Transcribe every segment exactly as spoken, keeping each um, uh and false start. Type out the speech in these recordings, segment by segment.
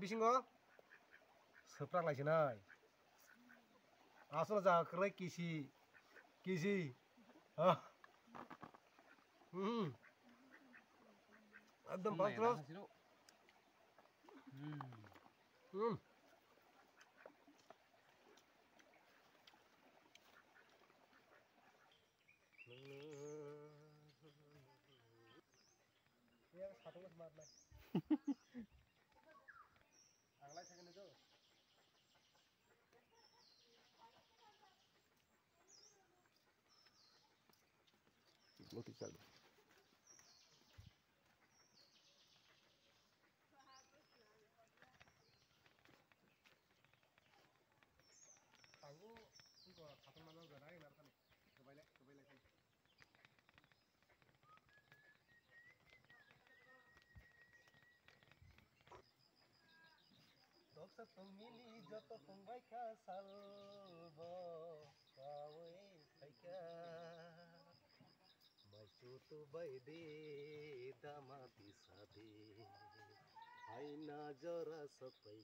Bisingo swprak lai sinai. Aswk jaga kwrwi kisi, kisi. Ah. Hmm. Ekdom first class. Hmm. Yang satu mas marna. Ang lai thangni do. Loti chal. Tango, iko khatung mano gana ina kani. Kebailai, kebailai kani. Doksa tongmili joto tongbai kha salbo kawi phaikha. Mai chutu bai di dama tisa di. Aina jora sopai.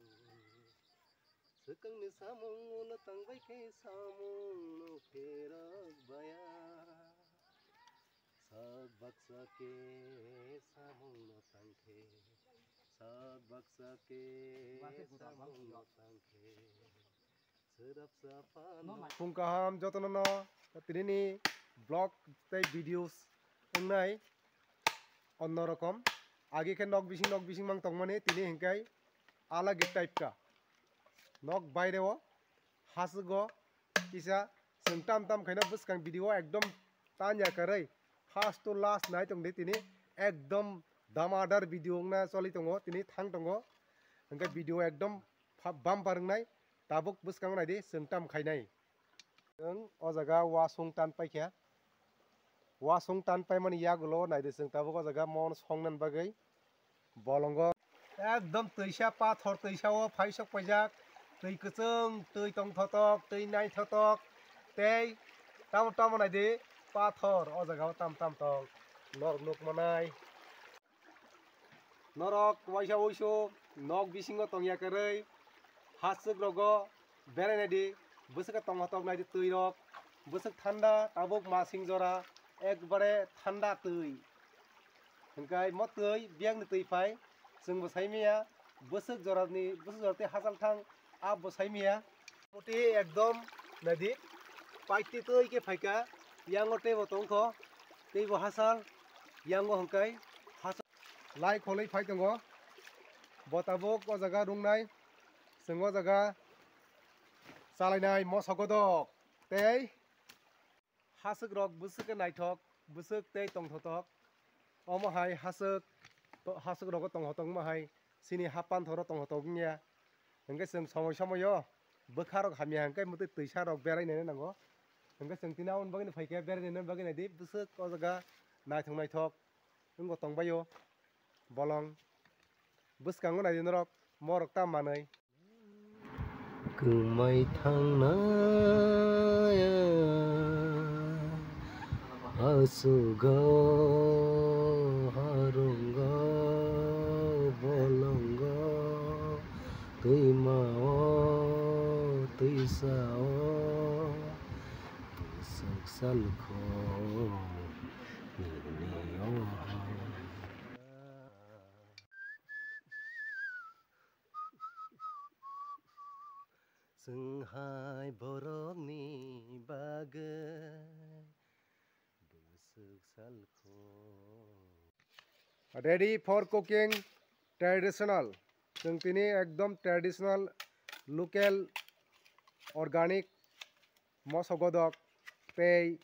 Swkangni samung no tangbai khe samung no pherok baya. Sak baksa khe samung no tangkhe, sak baksa khe samung no tangkhe, srapsa phano. Phung kaham jotono no, tinini vlog tei videos wngnai onno rokom. Age khe nok bising, nok bising mang tongmani, tini hinkai alagi type ka. Nok baireo, hasgo, kisa, chwng tam tam khaina bwskang video ekdom tanya kwrwi first to last nai tong di tini, ekdom damadar video wngna choli tongo tini thang tongo, hwnkhe video ekdom pha-, bumper wngnai, tabuk bwskango nai di chwng tam khainai. Chwng o jaga wasung tan paikha. Wasung tan paimani yagulo naidi chwng tabuk o jaga mon songna bagwi bolongo. Ekdom twisa pathor twisa o phai sok paijak. Twi kwchwng, twi tongthotok, twi naithotok tei tamo tamo naidi pathor o jaga o tam tam tong norok nuk manai. Norok waisa wuisu nok bisingo tongya kwrwi, haswk rogo berai naidi, bwswk tongthotok naidi twi rok, bwswk thanda tabuk masing jora ekbare thanda twi. Hwnkhe mo twi biyangni twi phai chwngbo saimaya, bwswk jorani, bwswk jora tei hachal thang abo saimaya. Moti ekdom naidi, paiti twi khe phaikha, yango teibo tongkho, teibo hachal, yango hwnkhe hachal. Lai kholwi phai tongo, bo tabuk o jaga rungnai, chwng o jaga chalainai moso godok tei. Haswk rok bwswk khe naithok, bwswk tei tongthotok. Omo hai haswk, to-, haswk rogo tongthotok wngma hai chini ha panthoro tongthotok wngya. Hwnkhe chwng somoi somoi o bwkha rok hamya hwnkhe mwtwi twisa rok berai naina nango. Hwnkhe chwng tini aboni bagwi phaikhe berai naina bagwi naidi bwswk o jaga naithok naithok wngbo tongbaio bolong. Bwskango naidi norok morok ta manwi. Kwmai thangnai aswk o harwngo bolongo twima o twisa o bwswk salkho nini o. Chwng hai borokni bagwi bwswk salkho. Ready for cooking, traditional. Chwng tini ekdom traditional, local, organic moso godok tei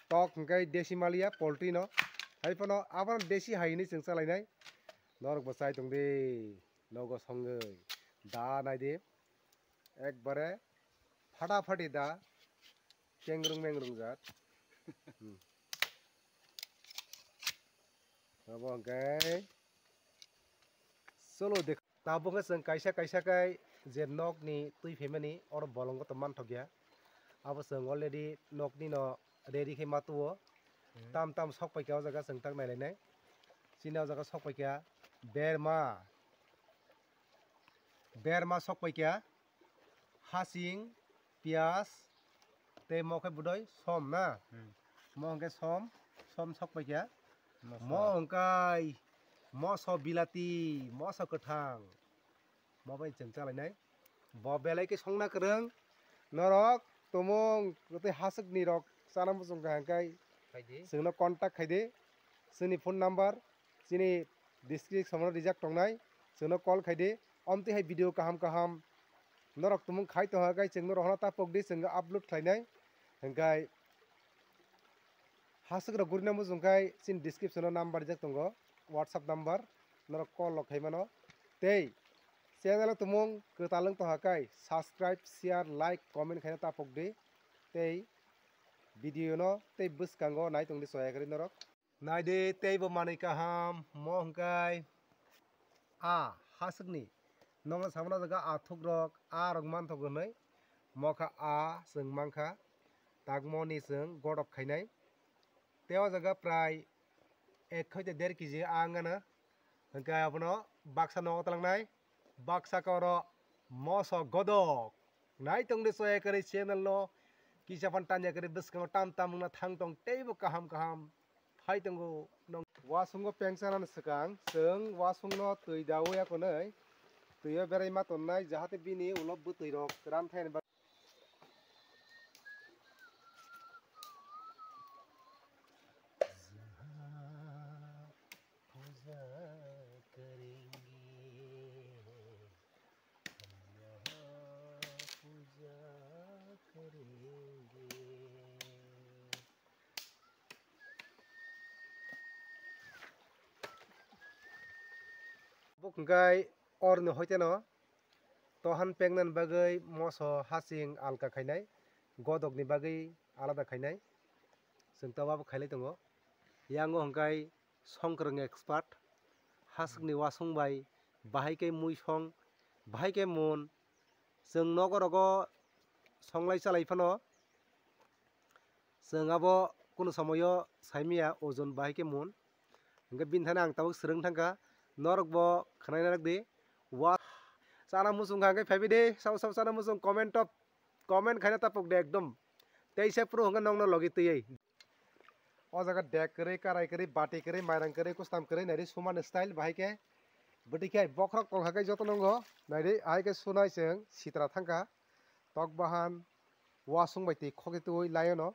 tok hwnkhe desi maliya poultry no. Hai phano abono desi hai hinwi chwng chalainai. Norok bo chai tong di, nogo songwi. Da nai di. Ekbare phata phati da. Kengrung mengrung jat. Hmm. Abo hwnkhe cholo dekh. Tabuk khe chwng kaisa kaisa khe je nokni twi phaimani oro bolongo to manthokya. Abo chwng already nokni no ready khe ma tuo. Hmm. Tam tam sok paikha o jaga chwng tak nailainai. Chini o jaga sok paikha berma, Berma sok paikha, hasing, piyas, tei mo khe budoi som na. Hmm. Mo hwnkhe som, som sok paikha. Moso. Mo hwnkhe moso bilati, moso kwthang. Mo bai chwng chalainai. Bo belai khe songna kwrwng. Norok tumung tei haswkni rok chana muchung kha hwnkhe khaidi. Chwngno contact khaidi. Chini phone number chini description o rijak tongnai. Chwngno call khaidi. Omtwi hai video kaham kaham norok tumung khai tongkha khe chwngno rohorna ta pokdi, chwngno upload khlainai. Hwnkhe haswk rok gurina muchung khe chini description o number rijak tongo, WhatsApp number, norok call rok khai mano. Tei channel o tumung kwtal wng tongkha khe subscribe, share, like, comment khaina ta pokdi. Tei video no tei bwskango nai tongdi soya kwrwi norok. Naidi teibo manwi kaham, mo hwnkhe a haswkni. Nokno samano jaga a thukrok, a rok manthok hwnwi. Mo kha a chwng mankha, takmoni chwng godok khainai. Tei o jaga prai ek khoi de der kg a wngano. Hwnkhe abono baksa nogo twlangnai, baksa khe oro moso godok. Nai tongdi soya kwrwi channel no, kisa phan tanya kwrwi bwskango tam tam wngna thang tong teibo kaham kaham phai tongo. Nong wasungo pengsanani swkang chwng wasungno twi daui akonwi twiyo berai ma tonnai, jahate bini ulo bwtwi rok ran thani bagwi. Puja karenge, हम यहाँ पूजा करेंगे। Buk hwnkhe orni hoiteno tohan pengnani bagwi moso hasing alka khainai, godokni bagwi alada khainai, chwng toba bo khailai tongo. Yango hwnkhe songkwrwng expert, haswkni wasung bai bahai khe mui song, bahai khe mun. Chwng nogo rogo songlai chalai phano chwng abo kunu somoyo saimanya ojon bahai khe mun. Hwnkhe bini thani ang tabuk swrwng thangkha, norokbo khwnaina rwkdi. Wa chana muchung kha hwnkhe phaibai de, sabo sabo chana muchung comment top, comment khaina tapuk de ekdom. Teisa phuru hwnkhe nokno logi twiwi. O jaga dek kwrwi, karai kwrwi, bati kwrwi, mairang kwrwi, kustam kwrwi, naidi sumani style bahai khe. Bwtwi khe bokhorok tongkha khe joto nongo. Naidi ahai khe sunai chwng sitra thangkha. Tok bahan, wasung bai twi khokhe twiwi laiono.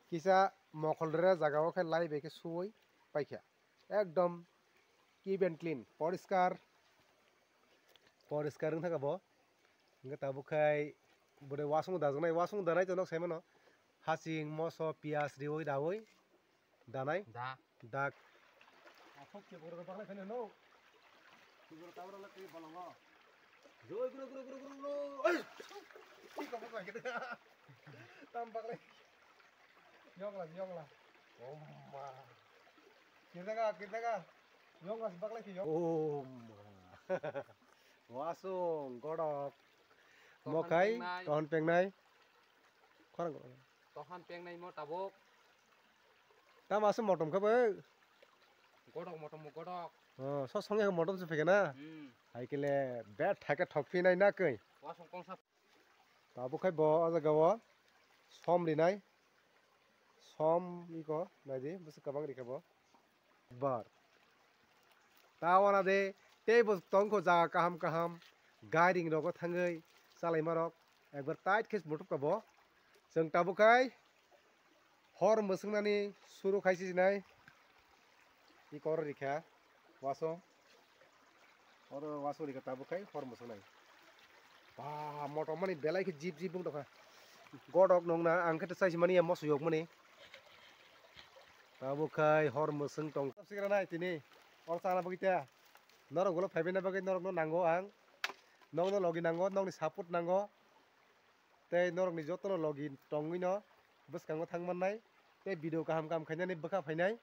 Kisa mokhol rwra jaga o khe lai bai khe suwi paikha. Ekdom keep and clean, poriskar, poriskar wng thangkha bo. Hwnkhe tabuk khai bwrwi wasung dajaknai, wasung danai to nok saimano. Hasing, moso, piyaj riwi dawi danai. Da. Dak. Asok ke boro baklai khani no. Boro tabra la ke bolongo. Joi guru guru guru guru guru. Ei. Ki kamo ka kita. Tam baklai. Yongla, yongla. Oh ma. Kita ka, kita ka. Yongla baklai ki yong. Oh ma. Wasung godok. Tohan mokhai pengnai. Tohan pengnai. Khorang godok. Tohan pengnai mo tabuk. Tamo aswk motom khe bo? Godok motom, godok. Oh, so songya motom se phege na? Hmm. Hai kele bet thake thok phinai na koi. Wasung kongsa. Tabuk khai bo o jaga o som rinai. Som iko naidi bwswk kwbang rikha bo. Bar. Ta wana de tei bo tongkho jaga kaham kaham gairing rogo thangwi chalaima rok ekbar tight khe muthupkha bo. Chwng tabuk khai hor mwswngnani suru khai sinai. I kor rikha waso. Oro waso rikha tabuk khai hor mwswngnai. Ba motom mani belai khe jip jip wng tongkha. Godok nongna ang khe to chai simani ya moso yok mani. Tabuk khai hor mwswng tong. Sikra nai tini. Or sana bagwi ta. Norok ulo phaibai na bagwi norok no nango ang. Nokno logi nango, nokni support nango. Tei norokni jotono logi tongwino bwskango thang mannai. Tei video kaham kaham khainani bwkha phainai.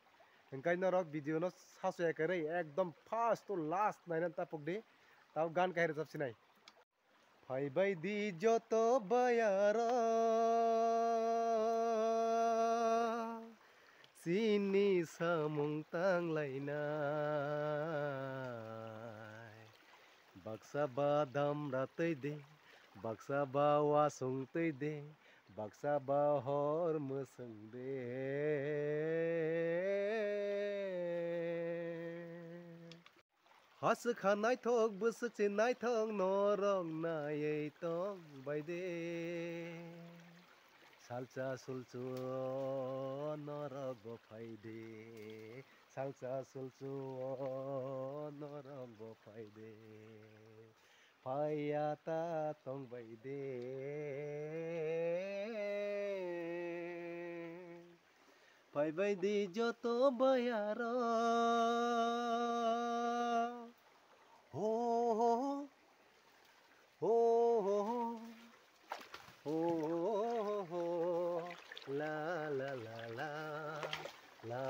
Hwnkhe norok video no sasoya kwrwi ekdom first to last nainani tapukdi. Tabo gan kahai rwchap sinai. Phaibai di joto bayarok, chini samung tanglainai. Baksa ba damra twi de, baksa ba wasung twi de, baksa ba hor mwswng de. Haswkha naithok bwswk se naithok norok naiwi tong bai de. Salsa sulsu norok bo phai de. Salsa sulsu o norok bo phai de, phaiya ta tong bai de, phai bai di joto bayaro. Ho, ho, ho. Ho, ho, ho. Ho, ho, ho, ho. La, la, la, la. La,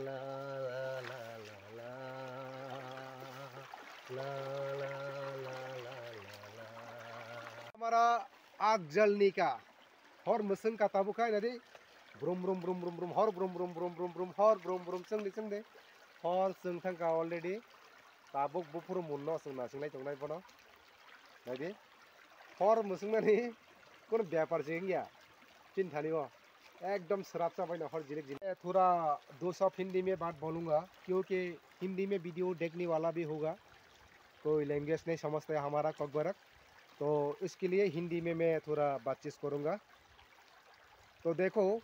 la, la, la, la, la. La, la, la, la, la, la. Amara ak jalni ka. Hor mwswng ka tabuk khai nadi. Brum, brum, brum, brum, brum. Hor brum, brum, brum, brum, brum. Hor brum, brum. Chwngdi, chwngdi. Hor chwng thang ka already. Tabuk buphuru munno chwng nasinglai tongnai bono. Naidi. Hor mwswngmani kono bepar se wngya. Chini thani o. Ekdom swrapsa baino hor jilik jilik. ए, थोड़ा दो शब्द हिंदी में बात बोलूँगा, क्योंकि हिंदी में वीडियो देखने वाला भी होगा, कोई लैंग्वेज नहीं समझता है हमारा कोकबरक, तो इसके लिए हिंदी में मैं थोड़ा बातचीत करूँगा। तो देखो,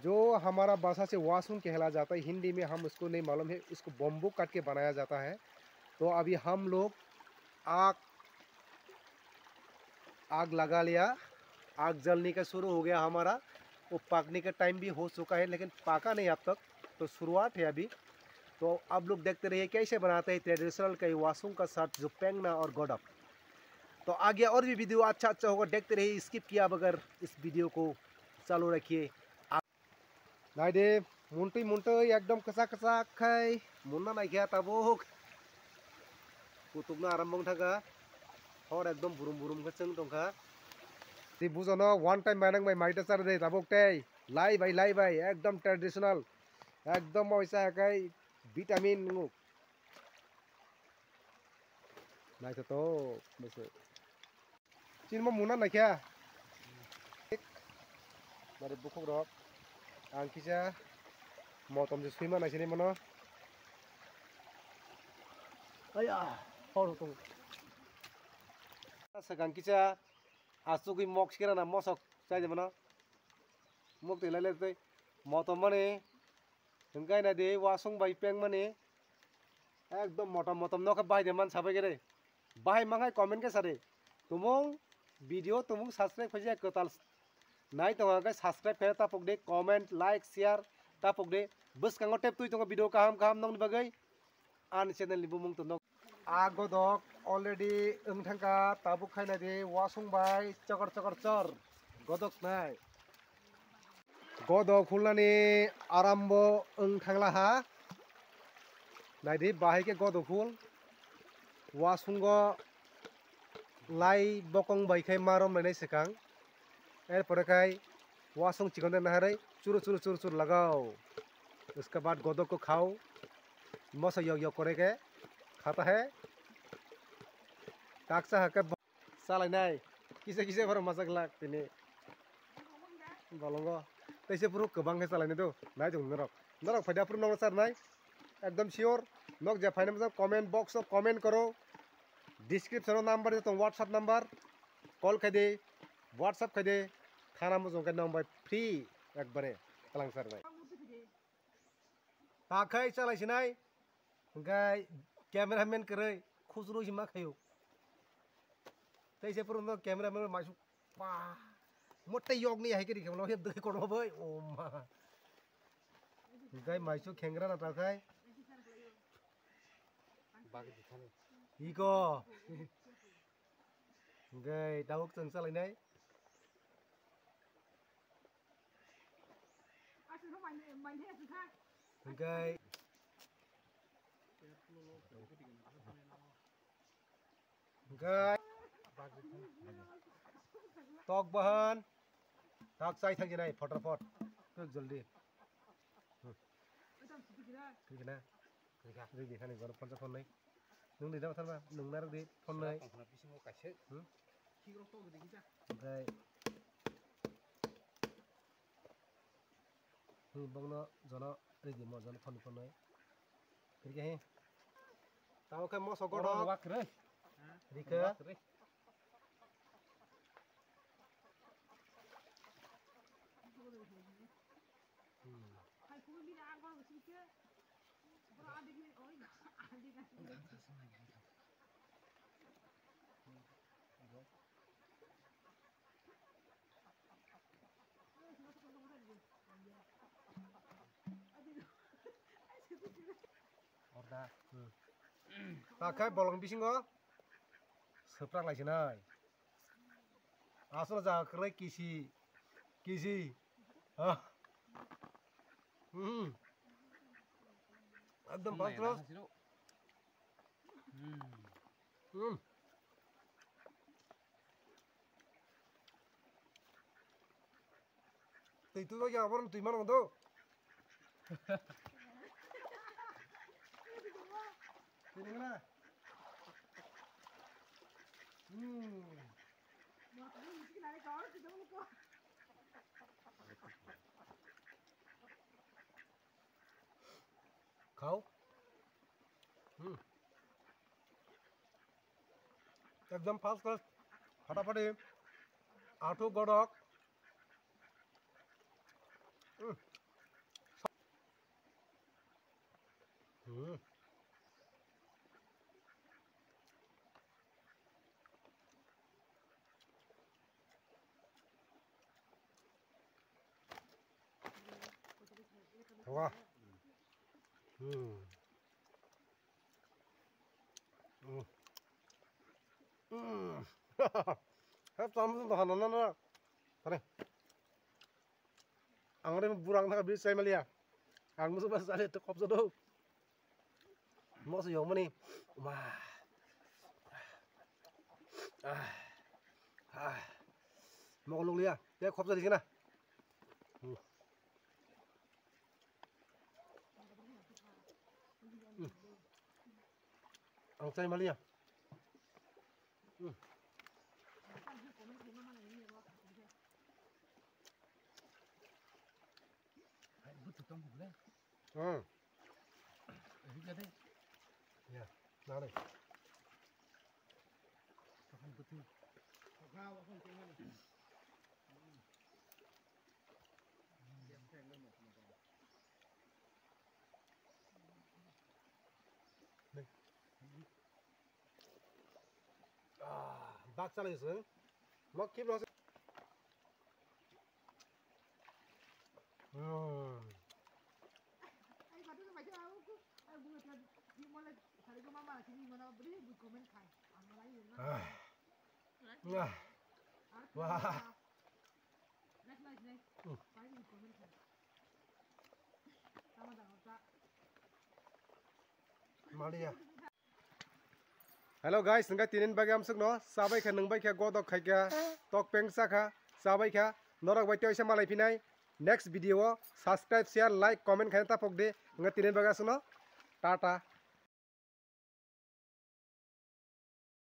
जो हमारा भाषा से वासुंग कहला जाता है, हिंदी में हम उसको नहीं मालूम है, इसको बम्बू काट के बनाया जाता है। तो अभी हम लोग आग, आग लगा लिया, आग जलने का शुरू हो गया हमारा। वो पकने का टाइम भी हो चुका है, लेकिन पका नहीं अब तक, तो शुरुआत है अभी। तो आप लोग देखते रहिए कैसे बनाते हैं ट्रेडिशनल का ये वासुंग का साथ जो पेंगना और गोडक। तो आगे और भी वीडियो अच्छा अच्छा होगा, देखते रहिए, स्किप किया बगैर इस वीडियो को चालू रखिए। Naidi, muntui muntui ekdom kwchak kwchak khai munna naikha tabuk. Kutukna aram bong thangkha. Hor ekdom burum burum khe chwng tongkha. Tei bujono one time mainang bai maita char de tabuk tei. Lai bai, lai bai, ekdom traditional. Ekdom oisa khai vitamin ngu. Naithotok, bwswk. Chini mo muna naikha. Bari bukhuk rok. Ang kisa motom je suima naisini mono. Aya, hor tong. Swkang kisa asugwi mok sikirana mosok chai de mono. Mok twi lai lai twi motom mani. Hwnkhe naidi, wasung bai pengmani ekdom motom motom nokhe bahai de man sabai khe de. Bahai mankhai comment khe sadi. Tumung video tumung subscribe khaijak kwtal nai tongo hwnkhe subscribe khe tapuk di, comment, like, share tapuk di. Bwskango tep twi tongo video kaham kaham nokni bagwi. Ani channel ni bumung to nok. A godok already wng thangkha, tabuk khaina di wasung bai chokor chokor chor godok nai. Godok hulnani arambo wng thangla ha. Naidi bahai khe godok hul. Wasungo lai bokong bai khai marom lainai swkang. Erpore khai wasung chikon de naharwi churu churu churu churu lagao. Uske baad godok ko khao. Moso yok yok kore ke khata hai. Taksa ha ke bo-, salai nai. Kisa kisa baro masak lak tini. Bolongo. Teise puru kwbang khe salai nai do. Nai jong norok. Norok phaida puru nong sar nai. Ekdom sure. Nok je phaina masa comment box o comment koro. Description o number de tong, WhatsApp number. Call khai de. WhatsApp khai de. Thana mujung khe nong bai free ekbare. Kalang sar bai. Ta khai chalai sinai. Hwnkhe cameraman kwrwi khusru hima khayo. Tei se purung no cameraman maisu pa. Mote yok ni hai kiri khamlo he doi kono bai. O ma. Hwnkhe maisu khengra na ta khai. Iko. Hwnkhe tabuk chwng chalainai. Hwnkhe. Hwnkhe. Tok bahan. Tak chai thang jinai, photor phot. Kok joldi. Hmm. Kok joldi. Kok joldi. Kok joldi. Kok joldi. Nwng di dama tharma, nwng narwk di, phone nai. Tongkhna bisingo kaisa. Hmm? Omprai. Hmm, bongno jono ridi mo jono phone phone nai. Rikhe he. Tamo khe moso godo. Wak re. Rikhe. Wak re. Hmm. Orda. Hmm. Takhai bolong bisingo. Swprak lai sinai. Aswk jaga kwrwi kisi. Kisi. Ah. Hmm. Ekdom first class. Hmm. Hmm. Twi tu ya, abang twi mana do? Twi mana? Hmm. Khao. Hmm. Ekdom first class. Phatapati. Athu godok. Hmm. Hmm. Wah. Hmm. Hmm. Hmm. Hep, tamo to hano na na. Tare. Ang re burang na bi sai malia. Ang musu ba sale to kopso do. Mo se yong mani. Ma. Ah. Ah. Mo lung lia. Te khop jadi kena. Hmm. Hmm. Ang chai malia. Hmm. Hmm. Ya, nari. Ah, bak chalai se. Mok kibro se. Hmm. Ah. Ah. Wah. Hmm. Maria. Hello guys, nungkha tinin bagwi amsukno chabai kha, nungbai kha, godok khai kha, tok peng cha kha, chabai kha, norok bai tei oisa malai phinai. Next video o subscribe, share, like, comment khaina tapok di. Nungkha tinin bagwi aswkno tata.